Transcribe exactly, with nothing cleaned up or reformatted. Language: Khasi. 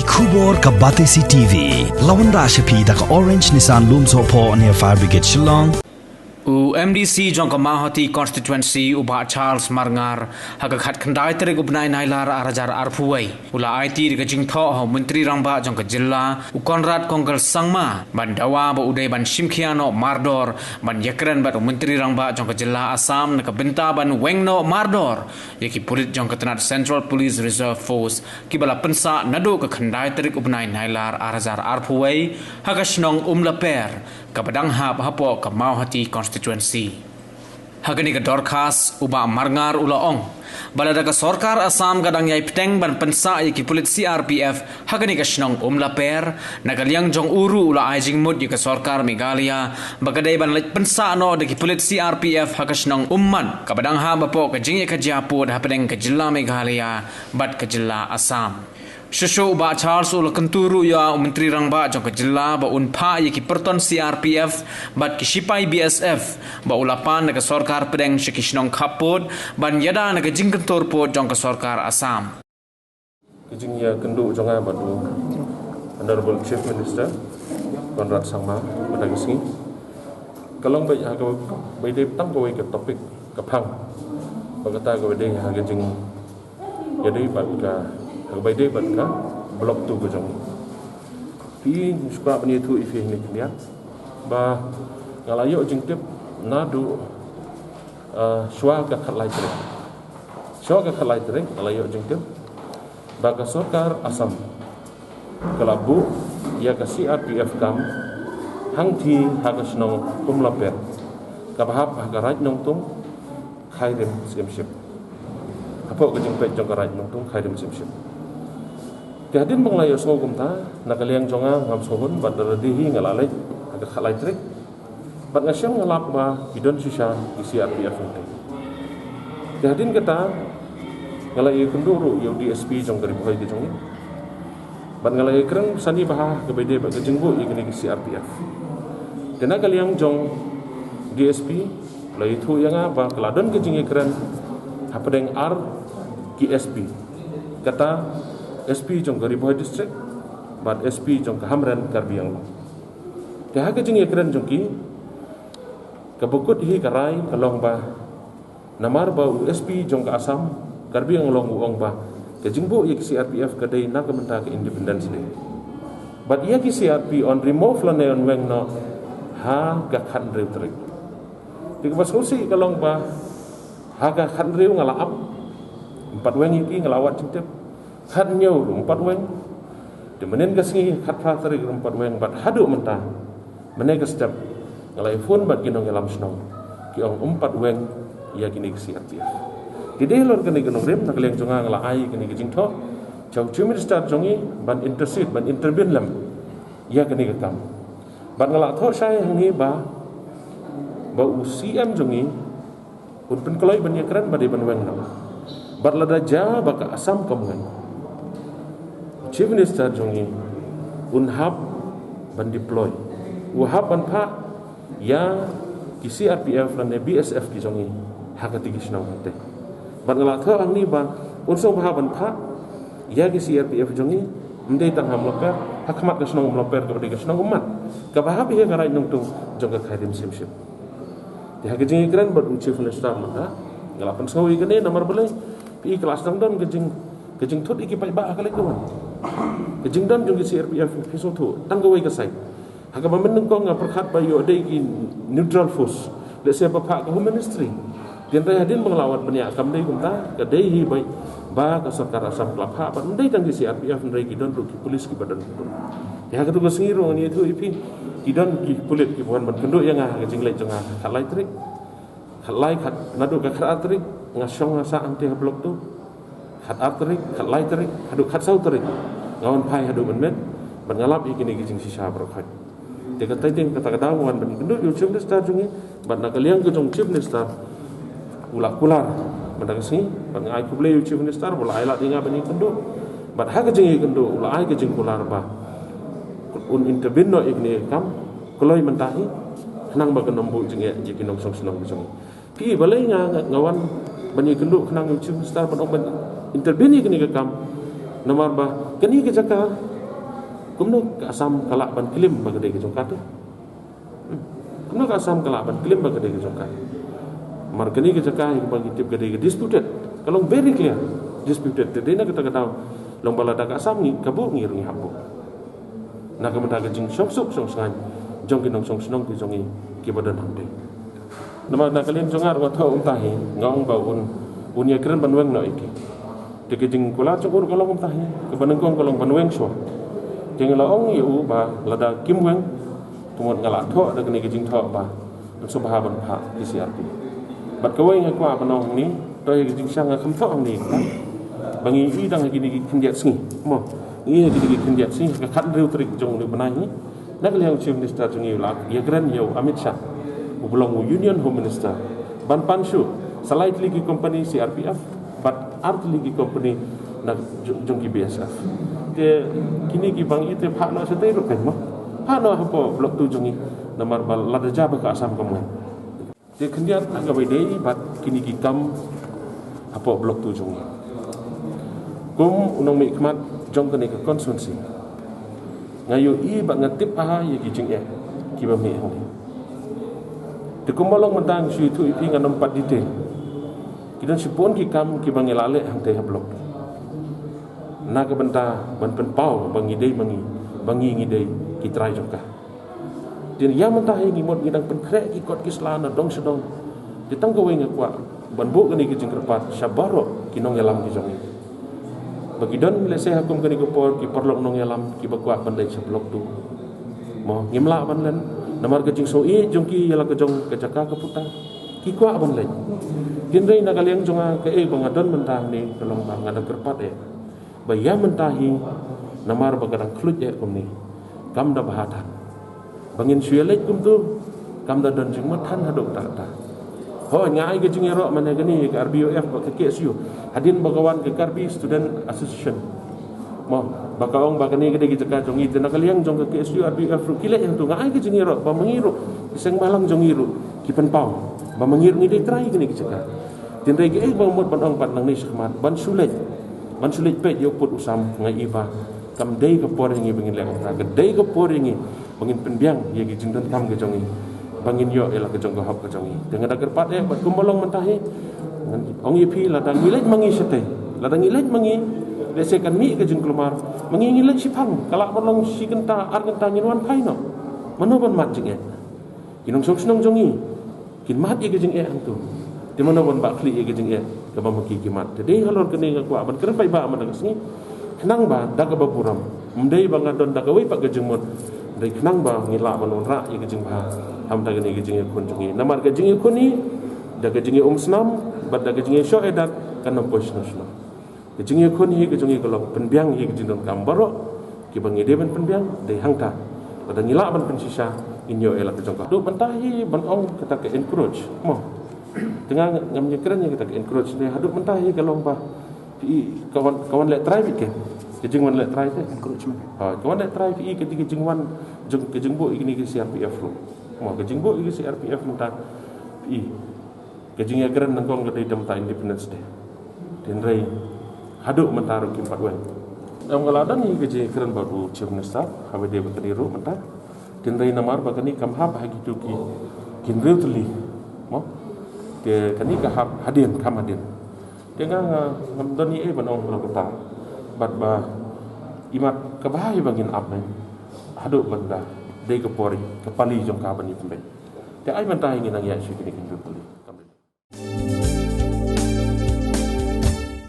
Khubor ka Batesi T V. La wanrah sha phi da ka Orange Nissan Lumsohphoh near Fire Brigade Shillong. U M D C jong ka Mawhati Constituency u Bah Charles Marngar ha ka khatkhyndai tarik u bnai Nailar ar hajar arphew wei u la aiti da ka jingthoh ha u Myntri Rangbah jong ka jylla u Conrad Kongkal Sangma ban dawa ba u dei ban shimkhia noh mardor ban ïakren bad u Myntri Rangbah jong ka jylla Assam na ka bynta ban weng noh mardor ïa ki pulit jong ka tnat Central Police Reserve Force kiba la pynsah naduh ka khyndai tarik u bnai Nailar ar hajar arphew wei ha ka shnong Umlaper kaba dang hap hapoh ka Mawhati Constituency. Ha kane ka dorkhas u Bah Marngar u la ong ba lada ka sorkar Assam ka dang ïai bteng ban pynsah ïa ki pulit C R P F ha kane ka shnong Umlaper, na ka liang jong u ruh u la ai jingmut ïa ka sorkar Meghalaya ba ka dei ban leit pynsah noh da ki pulit C R P F ha ka shnong Ummat kaba dang hap hapoh ka jingïakajia pud hapdeng ka jylla Meghalaya bad ka jylla Assam. Shuh shuh u Bah Charles u la kyntu ruh ïa u Myntri Rangbah jong ka jylla ba un phah ïa ki pyrton C R P F bad ki shipai B S F ba u la pan na ka sorkar pdeng sha ki shnong khappud ban ïada na ka jingkyntur pud jong ka sorkar Assam. Ka jingïakynduh jong nga bad u Honorable Chief Minister Conrad Sangma mynta ka sngi ka long ba ïa ka ba dei tang kawei ka topic ka phang ba kata ka ba dei ha ka jing ïadei bad ka, ka ba dei bad ka Block two ka jong ngi. Phi, ngi sngewbha ban ïathuh ïa phi hangne khyndiat ba nga la ïoh jingtip naduh, eh, shuwa ka khatlai tarik. Shuwa ka khatlai tarik nga la ïoh jingtip ba ka sorkar Assam ka la buh ïa ka C R P F camp hangthie ha ka shnong Umlaper kaba hap ha ka Raid Nongtung, Khyrim Syiemship. Hapoh ka jingpeit jong ka Raid Nongtung, Khyrim Syiemship. Te hadien ba nga la ïohsngew kumta, na ka liang jong nga ngam sngewhun bad da lade hi nga la leit ha ka khatlai tarik. Bad nga shem nga lap ba ki don shisha ki C R P F hangtei. Te hadien kata nga la ïakynduh ruh ïa u D S P jong ka Ri Bhoi ka jong ngi. Bad nga la ïakren sani bha ka ba dei bad ka jingbuh ïa kine ki C R P F. Te na ka liang jong D S P la ïathuh ïa nga ba ka la don ka jingïakren hapdeng ar ki S P. Kata S P jong ka Ri Bhoi District bad S P jong ka Hamren Karbi Anglong. Te ha ka jingïakren jong ki, ka ba kut hi ka rai ka long ba namar ba u S P jong ka Assam Karbi Anglong u ong ba ka jingbuh ïa ki C R P F ka dei na ka bynta ka Independence Day. Bad ïa ki C R P yn remove lane yn weng noh ha ka khathynriew tarik. Te ka ba sngewsih ka long ba ha ka khathynriew nga la ap, ym pat weng ïa ki, nga la wad jingtip. Khathynñiew ruh ym pat weng. Te mynhynnin ka sngi khatphra tarik ruh ym pat weng bad haduh mynta mynne ka step nga la ïa phone bad ki nongïalam shnong, ki ong ym pat weng ïa kine ki C R P F. Te dei halor kane ka nongrim na ka liang jong nga nga la ai kane ka jingthoh sha u Chief Minister jong ngi ban intercede, ban intervene lem ïa kane ka kam. Bad nga la thoh shai hangne ba, ba u C M jong ngi un pynkloi ban ïakren ba dei ban weng noh. Bad lada jia ba ka Assam kam weng, u Chief Minister jong ngi un hap ban deploy, u hap ban phah ïa ki C R P F lane B S F ki jong ngi ha kata ki shnong hangtei. Bad nga la thoh hangne ba un sngewbha ban phah ïa ki C R P F jong ngi, ym dei tang ha Umlaper, ha khmat ka shnong Umlaper kaba dei ka shnong Ummat, kaba hap ïa ka Raid Nongtung jong ka Khyrim Syiemship. Te ha ka jingïakren bad u Chief Minister mynta nga la pynsngew ïa kane namar balei, phi, ka la sdang don ka jing, ka jingthut ïa ki paidbah ha ka leit ka wan. Ka jingdon jong ki C R P F phi sngewthuh tang kawei ka side. Ha kaba mynnyngkong nga pyrkhat ba ïoh dei ki neutral force, lehse ba phah ka Home Ministry. Te hynrei hadien ba nga la wad bniah kam dei kumta, ka dei hi ba, ba ka sorkar Assam ka la phah bad ym dei tang ki C R P F hynrei ki don ruh ki police kiba don. Te ha katu ka sngi ruh ngan ïathuh ïa phi, ki don ki pulit kiba wan ban kynduh ïa nga ha ka jingleit jong nga ha ka khatlai tarik. Khatlai, khat, naduh ka khatar tarik nga shong nga sah hangtei ha Block two. Khatar tarik, khatlai tarik haduh khatsaw tarik nga wan phai haduh mynmiet bad nga lap ïa kine ki jingshisha baroh khoit. Te katai tieng kata ka daw wan ban kynduh ïa u Chief Minister jong ngi bad na ka liang ka jong u Chief Minister u la kular mynta ka sngi bad nga ai khublei ïa u Chief Minister ba u la ai lad ïa nga ban ïakynduh. Bad ha ka jingïakynduh u la ai ka jingkular ba un intervene noh ïa kane ka kam kloi mynta hi khnang ba kan ym buh jingeh ïa ki nongshong shnong jong ngi. Phi, balei nga, nga, nga wan ban ïakynduh khnang ïa u Chief Minister ban ong ban intervene ïa kane ka kam. Namar ba kane ka jaka Kumno ka Assam ka lah ban claim ba ka dei ka jong ka te? Hmm. Kumno ka Assam ka lah ban claim ba ka dei ka jong ka? Namar kane ka jaka hi ba ngi tip ka dei ka disputed. Ka long very clear. Disputed. Te dei na kata ka daw long ba lada ka Assam ngi ka buh, ngi ruh ngi hap buh. Na ka bynta ka jingshong suk shong sngewbha jong ki nongshong shnong ki jong ngi kiba don hangtei. Namar na ka liang jong nga ruh nga thoh kumta hi, nga ong ba un, un ïakren ban weng noh ïa ki. Te ka jingkular jong u ruh ka long kumta hi, kaba nyngkong ka long ban weng shuwa. Te nga la ong ïa u ba lada kim weng, ka mut nga la thoh da kane ka jingthoh ba yn sngewbha ban phah ki C R P. Bad kawei nga kwah ban ong hangne, to ïa ka jingshang nga kham thoh hangne, ba ngi i dang ha kine ki khyndiat sngi. Mo, ngi ha kine ki khyndiat sngi, ka khathynriew tarik jong une u bnai hi, na ka liang u Chief Minister jong ngi u la ïakren ïa u Amit Shah, uba long u Union Home Minister, ban pan shuh sa lai tylli ki company C R P F bad ar tylli ki company na jong, jong ki B S F. Te kine ki bang i te phah noh shatei ruh pyn mo, phah noh hapoh Block two jong ngi. Namar ba lada jia ba ka Assam kam weng. Te khyndiat ha kaba ïadei bad kine ki kam hapoh Block two jong ngi. Kum u nongmihkhmat jong kane ka constituency, nga ïohi bad nga tip bha ïa ki jingeh kiba mih hangne. Te kumba long mynta nga shu ïathuh ïa phi, ngan ym pat detail. Ki don shibun ki kam kiba ngi la leh hangtei ha Block two na ka bynta ban pynpaw ba ngi dei ma ngi, ba ngi ngi dei ki trai jong ka. Te ïa mynta hi ngi mut ngi dang pynkhreh ki kot ki sla na dong sha dong. Te tang kawei nga kwah ban buh kane ka jingkyrpad sha baroh ki nongïalam ki jong ngi, ba ki don lehse ha kum kane ka por ki paralok nongïalam kiba kwah ban leit sha Block two. Mo, ngim lah ban len namar ka jingsngewsih jong ki ïa la ka jong ka jaka ka puta. Ki kwah ban leit. Hynrei na ka liang jong nga, kaei ba nga don mynta hangne ka long ba nga da kyrpad eh ba ïa mynta hi, namar ba ka dang khluit eh kumne, kam da bha than ba ngin shu ïaleit kumto. Kam da don jingmut than haduh katta katta. Hooid, nga ai ka jingïaroh mynne kane ïa ka R B U F bad ka K S U, hadien ba ka wan ka Karbi Student Association, mo, ba ka ong ba kane ka dei ka jaka jong ngi. Te na ka liang jong ka K S U, R B U F ruh ki leit hangto. Nga ai ka jingïaroh ba ma ngi ruh, ki seng bhalang jong ngi ruh ki pynpaw ba ma ngi ruh ngi dei trai ïa kane ka jaka. Te hynrei kaei ba nga mut ban ong pat nangne shakhmat, ban shu leit, ban shu leit peit ïa u pud u sam, nga i ba kam dei ka por ïa ngi ba ngin leh kata. Ka dei ka por ïa ngi ba ngin pynbiang ïa ki jingdonkam ka jong ngi, ba ngin ïoh ïa la ka jong ka hok ka jong ngi. Te nga da kyrpad eh bad kumba long mynta hi, ngan ong ïa phi, lada ngi leit ma ngi shatei, lada ngi leit ma ngi, lehse kan mih ka jingkulmar, ma ngi ngin leit shiphang, ka lah ban long shi kynta ar kynta ngin wan phai noh. Mano ban mad jingeh? Ki nongshong shnong jong ngi kin mad ïa ka jingeh hangto. Te mano ban bah khlieh ïa ka jingeh kaba ma ki ki mad? Te dei halor kane nga kwah ban kren paidbah mynta ka sngi, khnang ba da kaba burom, ym dei ba nga don da kawei pat ka jingmut, hynrei khnang ba ngin lah ban wanrah ïa ka jingbha ha mynta kane ka jingïakhun jong ngi. Namar ka jingïakhun hi, da ka jingïaumsnam bad da ka jingïashoh ïadat, kan ym poi shano shano. Ka jingïakhun hi ka jong ngi ka long pynbiang ïa ka jingdonkam baroh kiba ngi dei ban pynbiang. Dei hangta, lada ngi lah ban pynshisha, ngin ïoh ïa la ka jong ka. Haduh mynta hi ban ong kata ka encroach, mo, te nga ngam ïakren ïa kata ka encroach ne. Haduh mynta hi ka long ba phi i ka wan, ka wan leh trai beit, ka jingwan leh trai te, encroachment. Ha, ka wan leh trai, phi i ka dei ka jingwan jong, ka jingbuh ïa kine ki C R P F ruh. Mo, ka jingbuh ïa ki C R P F mynta, phi i ka jingïakren nyngkong ka dei da mynta Independence Day. Te hynrei haduh mynta ruh kim pat weng. Em, nga la don hi ka jingïakren bad u Chief Minister haba ïadei bad kane ruh mynta. Te hynrei namar ba kane kam hap ha kito ki, ki hynriew tylli, mo, te kane ka hap hadien, kham hadien. Te nga, nga ngam don ei ei ban ong halor kata. Bad ba imat kaba hi ba ngin ap ne, haduh ban da dei ka por, ka pali jong ka ban ïa pynbeit. Te ai mynta hi ngin nang ïaid sha kine ki hynriew tylli.